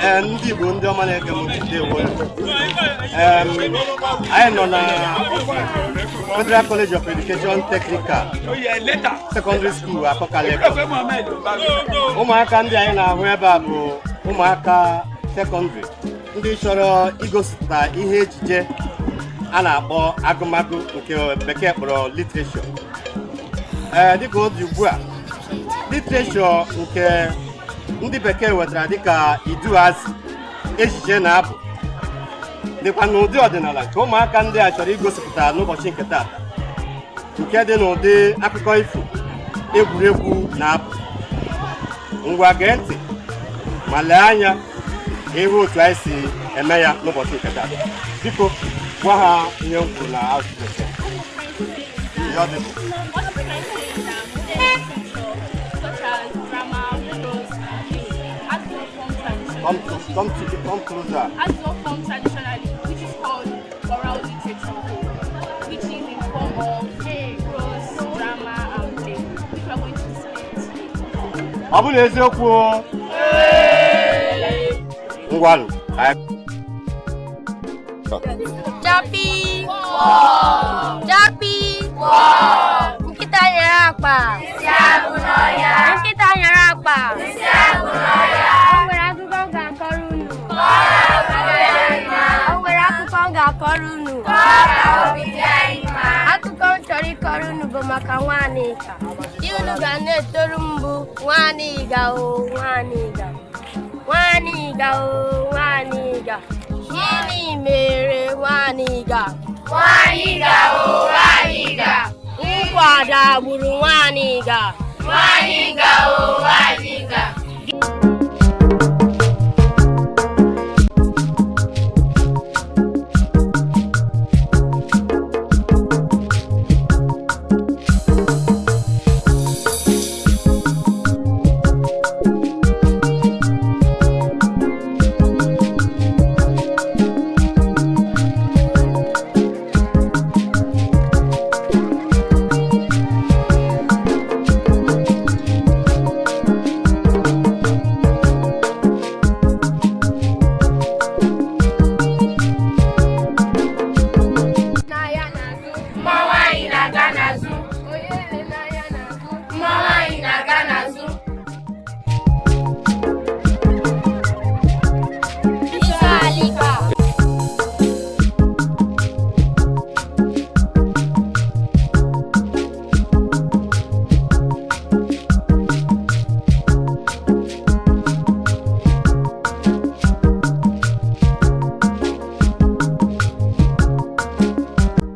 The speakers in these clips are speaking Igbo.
Ee, ndị Igbo ndị ọma na-ege m ntị, ndewo. Anyị nọ na Federal College of Education Technical Secondary School, Akoka, Lagos. Ụmụaka ndị anyị na-ahụ ebe a bụ ụmụaka sekọndịrị ndị chọrọ igosipụta ihe ejije a na-akpọ agụmagụ, nke bekee kpọrọ literature. Ee, dịka ọ dị ugbu a, literature nke ndị bekee wetara dịka iduazị, ejije na abụ, dịkwa n'ụdị ọdịnala nke ụmụaka ndị a chọrọ igosipụta n'ụbọchị nke taata, nke dị n'ụdị akụkọ ifo, egwuregwu na abụ. Ngwa, gee ntị ma lee anya ka ịhụ otu anyị si eme ya n'ụbọchị nke taata. Biko gwa ha ihe m kwuru na asụsụ bekee. Ihe ọ dị bụ What I'm trying to say is that modern literature, such as drama, prose, and play, has no form traditionally. Come closer. Has no form traditionally, which is called oral literature, which is in form of prose, drama, and play, which we are going to display today. Ọ bụ na eziokwu o? Ngwanụ, anyị Chapi! Chapi! Nkịta nyara akpa. Nkịta nyara akpa. O nwere akụkọ m ga-akọrọ unu. O nwere akụkọ m ga-akọrọ unu. Akụkọ m chọrọ ịkọrọ unu bụ maka Nwanịka. Ihe unu ga na-etoru m bụ Nwanịga o, Nwanịga. Nwanịga o, Nwanịga. Gịnị mere Nwanịga? Nwanịga o, Nwanịga. Nkwada gburu Nwanịga. Nwanịga o, Nwanịga. N'anya n'azụ. Mmanwụ anyị na-aga n'azụ. Onye ele n'anya n'azụ. Mmanwụ anyị na-aga n'azụ. Isa Alika.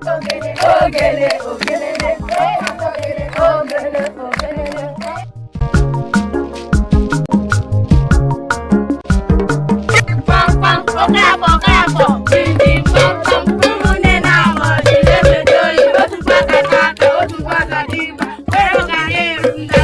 Ogele, ogelele, ogele, ogelele. Kpamkpam, Okafor, Okafor, dindi kpamkpam, ụmụnne na-amọ dị ebe oyi, otu mkpaka aka, otu mkpaka dimkpa, were ka ha eru nda.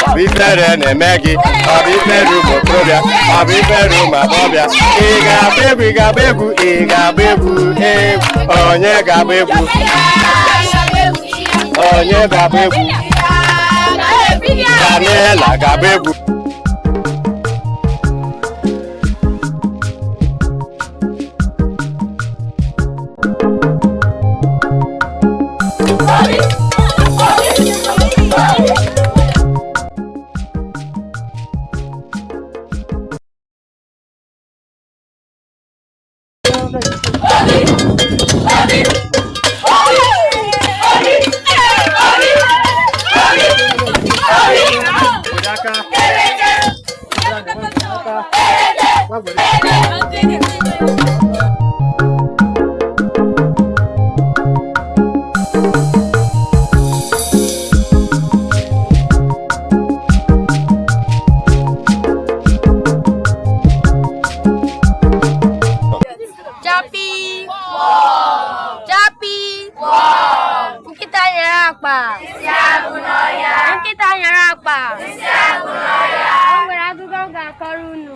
Ọ bụ ifere na-eme gị? Ọ bụ ifere ụmụ okorobịa? Ọ bụ ifere ụmụ agbọghọbịa? Ị ga-agba egwu? Ị ga-agba egwu? Ị ga-agba egwu? Egwu onye ga-agba egwu? Onye ga-agba egwu? Daniela ga-agba egwu. Aka. Chapi! Chapi! Nkịta nyere akpa. Nkịta nyere akpa. O nwere akụkọ m ga-akọrọ unu.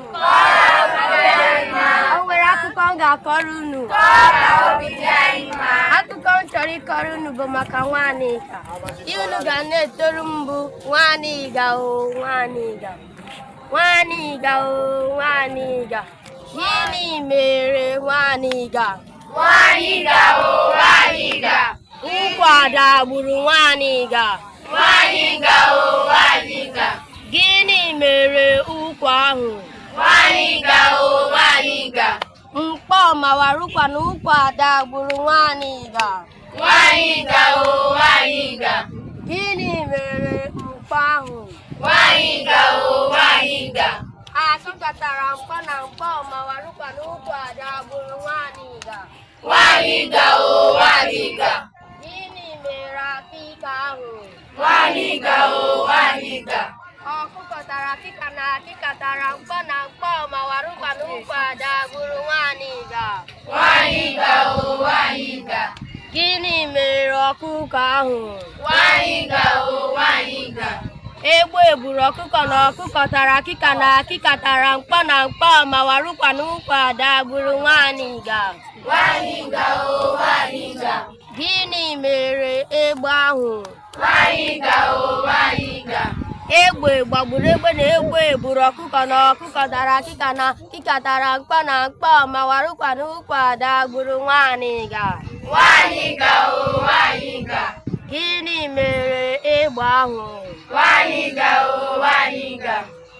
O nwere akụkọ m ga-akọrọ unu. Akụkọ m chọrọ ịkọrọ unu bụ maka Nwanịka. Ihe unu ga na-etoru m bụ Nwanịga o Nwanịga. Nwanịga o Nwanịga. Gịnị mere Nwanịga? Nwanịga o Nwanịga. Ụkwa dagburu Nwanịga. Nwanịga o Nwanịga. Gịnị mere ụkwa ahụ? Nwanịga o Nwanịga. Mkpọ mawara ụkwa na ụkwa dagburu Nwanịga. Nwanịga o Nwanịga. Gịnị mere mkpọ ahụ? Nwanịga o Nwanịga. Asụkọtara mkpọ na mkpọ mawara ụkwa na ụkwa dagburu Nwanịga. Nwanịga o Nwanịga. Gịnị mere akịka ahụ? Nwanịga o Nwanịga. Ọkụkọ tara akịka na akịka tara mkpọ na mkpọ mawara ụkwa na ụkwa dagburu Nwanịga. Nwanịga o Nwanịga. Gịnị mere ọkụkọ ahụ? Nwanịga o Nwanịga. Egbe gburu ọkụkọ na ọkụkọ tara akịka na akịka tara mkpọ na mkpọ mawara ụkwa na ụkwa dagburu Nwanịga. Nwanịga o Nwanịga. Gịnị mere egbe ahụ? Nwanịga o Nwanịga. Egbe gbagburu egbe na egbe gburu ọkụkọ na ọkụkọ tara akịka na akịka tara mkpọ na mkpọ mawara ụkwa na ụkwa dagburu Nwanịga. Nwanịga o Nwanịga. Gịnị mere egbe ahụ? Nwanịga o Nwanịga.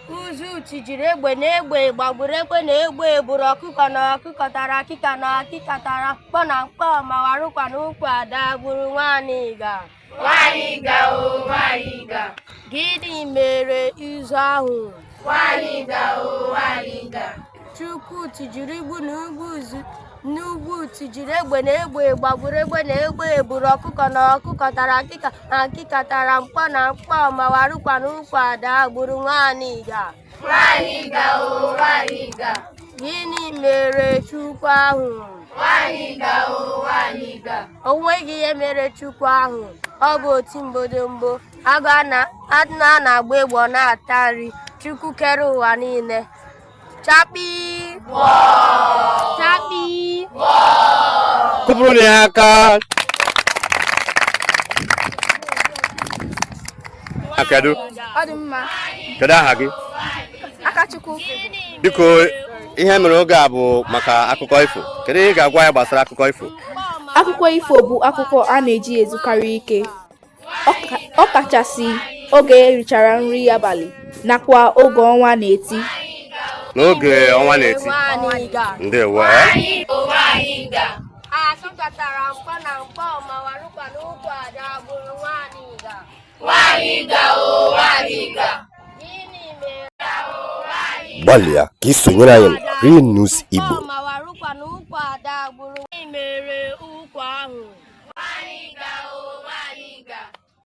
Uzu tijiri egbe na egbe gbagburu egbe na egbe gburu ọkụkọ na ọkụkọ tara akịka na akịka tara mkpọ na mkpọ mawara ụkwa na ụkwa dagburu Nwanịga. Nwanịga o Nwanịga. Gịnị mere izu ahụ? Nwanịga o Nwanịga. Chukwu tijiri igbu na ugwu n'ugwu tijiri egbe na egbe gbagburu egbe na egbe gburu ọkụkọ na ọkụkọ tara akịka na akịka tara mkpọ na mkpọ mawara ụkwa na ụkwa dagburu Nwanịga. Nwanịga o Nwanịga. Gịnị mere Chukwu ahụ? Nwanịga o Nwanịga. O nweghị ihe mere Chukwu ahụ. Ọ bụ oti mbodombo. Agụ a na-agba egbe ọ na-ata nri. Chukwu kere ụwa niile. Chakpi! Chakpi! Kụpụrụ ya aka. Kedu Ọ dị mma. kedu aha gị? Akachukwu. Biko, ihe mere oge a bụ maka akụkọ ifo. Kedu ihe ị ga-agwa ya gbasara akụkọ ifo? Akụkọ ifo bụ akụkọ a na-eji ezukarị ike, ọkachasị oge erichara nri abalị nakwa oge ọnwa na-eti. N'oge ọnwa na-eti. Nwanịga. Ndewo. Eh? Nwanịga. Asụkọtara mkpọ na mkpọ mawara ụkwa na ụkwa dagburu Nwanịga. Nwanịga o Nwanịga. Gịnị mere Gbalịa ka ị sonyere anyị na Real News Igbo. mkpọ mawara ụkwa na ụkwa dagburu? Gịnị mere ụkwa ahụ?